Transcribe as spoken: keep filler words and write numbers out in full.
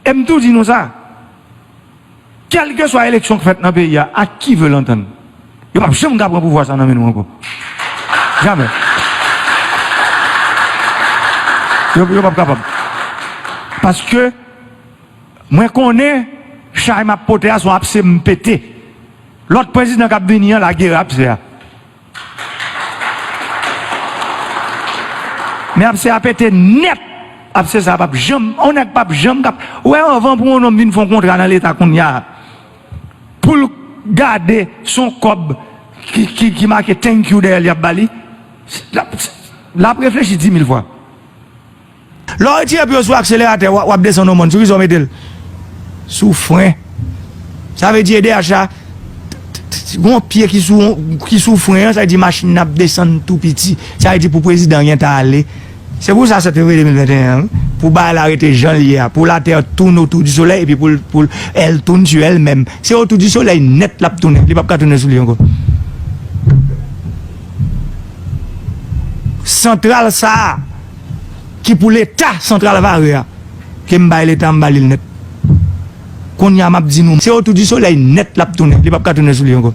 E m tou di nou sa, kèlkeswa eleksyon k fèt nan peyi a, à qui veut l'entendre, yo p ap janm ka pran pouvwa sa nan men nou ankò. Jamè. Yo, yo p ap kapab. Paske mwen konnen chay m ap pote a se yon apse m pete. Lòt prezidan k ap vini an, lage apse a. Men apse a pete nèt. Apse sa p ap janm, on nèg p ap janm k ap, ou wè, anvan pou yon nonm vin fè yon kontra nan Leta kounye a, pou l gade s on kòb ki, ki, ki make thank you dèyè l y ap ba li, l ap, l ap reflechi di mil fwa. Lè w retire pye w sou akseleratè, w ap, w ap desann yon mòn. Sou ki sa w mete l? Sou fren. Sa vle di E D H la, t- t- t- gon pye ki sou, ki sou fren an, sa vle di machin nan ap desann tou piti. Sa vle di pou prezidan an gentan ale. Se pou sa sèt fevriye de mil venteyen an, wi. Pou bagay la rete jan l ye a. Pou latè tourne autour du soleil epi pou l, pou l, elle tourne sur elle-même. Se autour du soleil nèt l ap tounen. Li p ap ka tounen sou li ankò. Santral sa a, ki pou Leta, santral Vare a, ke m bay Leta, m ba li l nèt. Kounye a, m ap di nou, se autour du soleil nèt l ap tounen. Li p ap ka tounen sou li ankò.